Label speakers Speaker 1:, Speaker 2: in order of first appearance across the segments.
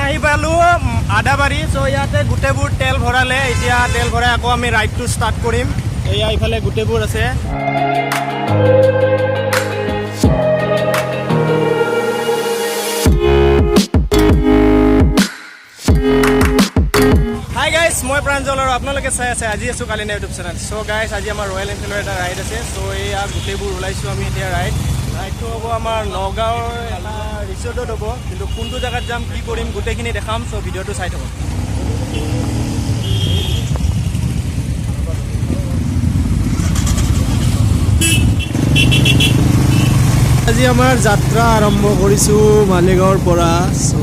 Speaker 1: আহি পালোঁ আদাবাৰী। চ' ইয়াতে গোটেইবোৰ তেল ভৰালে। এতিয়া তেল ভৰাই আকৌ আমি ৰাইডটো ষ্টাৰ্ট কৰিম। এয়া ইফালে গোটেইবোৰ আছে। হাই গাইজ, মই প্ৰাঞ্জল আৰু আপোনালোকে চাই আছে আজি আছোঁ কালি ইউটিউব চেনেল। চ' গাইজ, আজি আমাৰ ৰয়েল এনফিল্ডৰ এটা ৰাইড আছে। চ' এয়া গোটেইবোৰ ওলাইছোঁ আমি এতিয়া। ৰাইডটো হ'ব আমাৰ নগাঁৱৰ এটা ৰিজৰ্টত হ'ব, কিন্তু কোনটো জেগাত যাম, কি কৰিম, গোটেইখিনি দেখাম। চ' ভিডিঅ'টো চাই থাকক। আজি আমাৰ যাত্ৰা আৰম্ভ কৰিছোঁ মালিগাঁৱৰ পৰা। চ'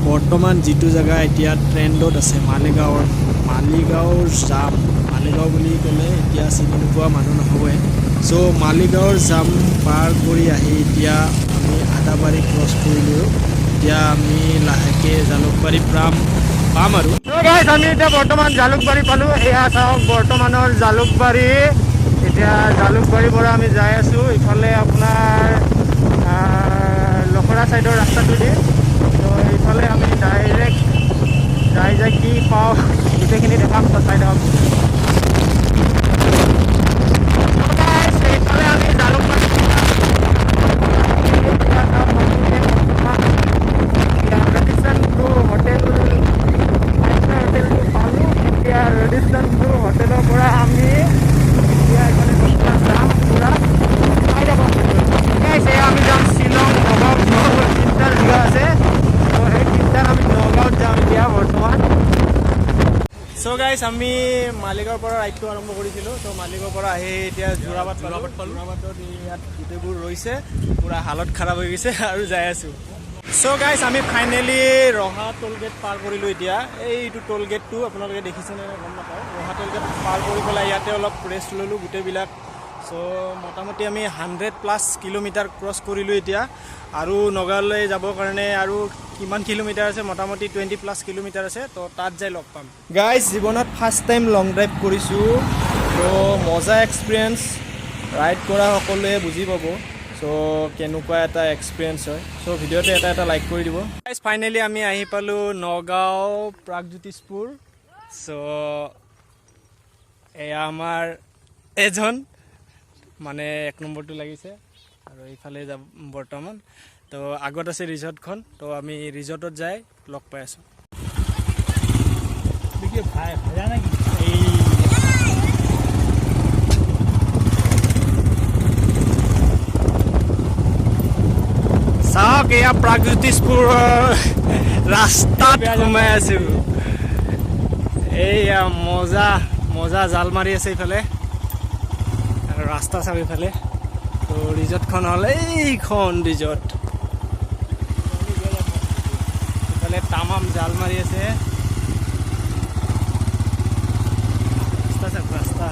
Speaker 1: বৰ্তমান যিটো জেগা এতিয়া ট্ৰেণ্ডত আছে, মালিগাঁৱৰ জাম। মালিগাঁও বুলি ক'লে এতিয়া চিনি নোপোৱা মানুহ নহ'বই। চ' মালিগাঁৱৰ জাম পাৰ কৰি আহি এতিয়া আমি আদাবাৰী ক্ৰছ কৰিলোঁ। এতিয়া আমি লাহেকৈ জালুকবাৰী পাম আৰু আমি এতিয়া বৰ্তমান জালুকবাৰী পালোঁ। এয়া চাওক, বৰ্তমানৰ জালুকবাৰী। এতিয়া জালুকবাৰীৰ পৰা আমি যাই আছোঁ ইফালে আপোনাৰ লখৰা ছাইডৰ ৰাস্তাটো দি। তো ইফালে আমি ডাইৰেক্ট যাই যাই কি পাওঁ গোটেইখিনি দেখাম। তো চাই থাকক। এইফালে আমি Jalukbari. Radisson Blu hotel, five star হোটেলটো পালোঁ। এতিয়া ৰেডিচন ব্লু হোটেলৰ পৰা আমি এতিয়া এইফালে যাম পূৰা। চাই থাকক। Guys, এয়া আমি যাম শ্বিলং, নগাঁও, তিনিটা জেগা আছে। তো সেই তিনিটাত আমি নগাঁৱত যাম এতিয়া বৰ্তমান। চ' গাইজ, আমি মালিগাঁৱৰ পৰা ৰাইডটো আৰম্ভ কৰিছিলোঁ। ত' মালিগাঁৱৰ পৰা আহি এতিয়া যোৰাবাট পালোঁ। যোৰাবাটত ইয়াত গোটেইবোৰ ৰৈছে, পূৰা হালত খাৰাপ হৈ গৈছে আৰু যাই আছোঁ। চ' গাইজ, আমি ফাইনেলি ৰহা টোল গেট পাৰ কৰিলোঁ। এতিয়া এইটো টোল গেটটো আপোনালোকে দেখিছেনে নাই গম নাপাওঁ। ৰহা টোল গেট পাৰ কৰি পেলাই ইয়াতে অলপ ৰেষ্ট ল'লোঁ গোটেইবিলাক। চ' মোটামুটি আমি 100+ কিলোমিটাৰ ক্ৰছ কৰিলোঁ এতিয়া। আৰু নগাঁৱলৈ যাবৰ কাৰণে আৰু কিমান কিলোমিটাৰ আছে? মোটামুটি 20+ কিলোমিটাৰ আছে। তো তাত যাই লগ পাম। গাইজ, জীৱনত ফাৰ্ষ্ট টাইম লং ড্ৰাইভ কৰিছোঁ। তো মজা এক্সপিৰিয়েঞ্চ। ৰাইড কৰা সকলোৱে বুজি পাব চ' কেনেকুৱা এটা এক্সপিৰিয়েঞ্চ হয়। চ' ভিডিঅ'টো এটা এটা লাইক কৰি দিব। গাইজ, ফাইনেলি আমি আহি পালোঁ নগাঁও প্ৰাগজ্যোতিষপুৰ। চ' এয়া আমাৰ এজন মানে এক নম্বৰটো লাগিছে আৰু এইফালে যাব বৰ্তমান। তো আগত আছে ৰিজৰ্টখন। তো আমি ৰিজৰ্টত যাই লগ পাই আছোঁ। এই চাওক, এয়া প্ৰাগজ্যোতিষপুৰৰ ৰাস্তাত সোমাই আছো। এইয়া মজা মজা জাল মাৰি আছে ইফালে আৰু ৰাস্তা চাওক ইফালে। তো ৰিজৰ্টখন হ'ল এইখন ৰিজৰ্ট। ইফালে তামাম জাল মাৰি আছে। ৰাস্তা চাওক, ৰাস্তা।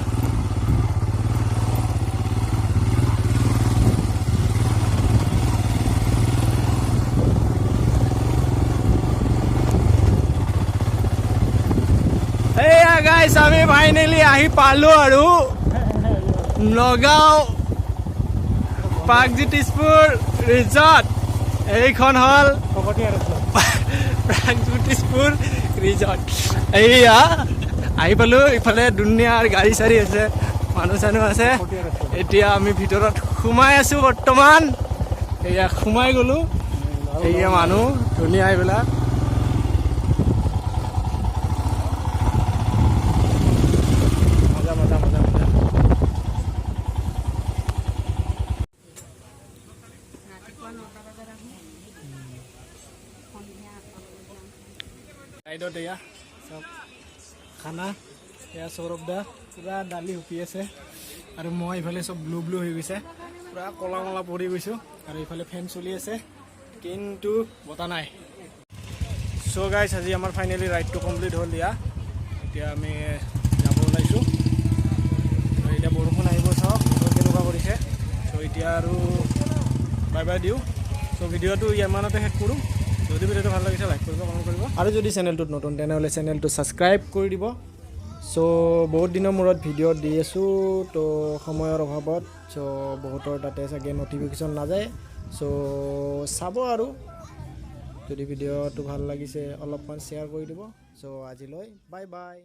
Speaker 1: এইয়া গাইছ, আমি ফাইনেলি আহি পালো আৰু নগাঁও প্ৰাগজ্যোতিষপুৰ ৰিজৰ্ট। এইখন হ'ল প্ৰাগজ্যোতিষপুৰ ৰিজৰ্ট। এইয়া আহি পালো। ইফালে দুনিয়াৰ গাড়ী চাড়ী আছে, মানুহ চানুহ আছে। এতিয়া আমি ভিতৰত সোমাই আছো বৰ্তমান। এয়া সোমাই গলো। এইয়া মানুহ ধুনীয়া এইবিলাক। মজা মজা মজা মজা।
Speaker 2: ৰাতিপুৱা 9টা বজাত আহোঁ, সন্ধিয়া 8টা বজাত যাওঁ।
Speaker 1: ৰাইডত এয়া চব খানা। এয়া সৌৰভ দা পূৰা দালি হুপি আছে আৰু মই ইফালে চব ব্লু ব্লু হৈ গৈছে, পূৰা ক'লা মলা পৰি গৈছোঁ। আৰু ইফালে ফেন চলি আছে কিন্তু বতাহ নাই। চ' গাইছ, আজি আমাৰ ফাইনেলি ৰাইডটো কমপ্লিট হ'ল। দিয়া, এতিয়া আমি যাব ওলাইছোঁ। আৰু এতিয়া বৰষুণ আহিব, চাওক বতৰ কেনেকুৱা কৰিছে। চ' এতিয়া আৰু বাই বাই দিওঁ। চ' ভিডিঅ'টো ইমানতে শেষ কৰোঁ। যদি ভিডিঅ'টো ভাল লাগিছে, লাইক কৰিব, কমেণ্ট কৰিব আৰু যদি চেনেলটোত নতুন, তেনেহ'লে চেনেলটো ছাবস্ক্ৰাইব কৰি দিব। চ' বহুত দিনৰ মূৰত ভিডিঅ' দি আছোঁ, তো সময়ৰ অভাৱত চ' বহুতৰ তাতে চাগে ন'টিফিকেশ্যন নাযায়। চ' চাব আৰু। যদি ভিডিঅ'টো ভাল লাগিছে, অলপমান শ্বেয়াৰ কৰি দিব। চ' আজিলৈ বাই বাই।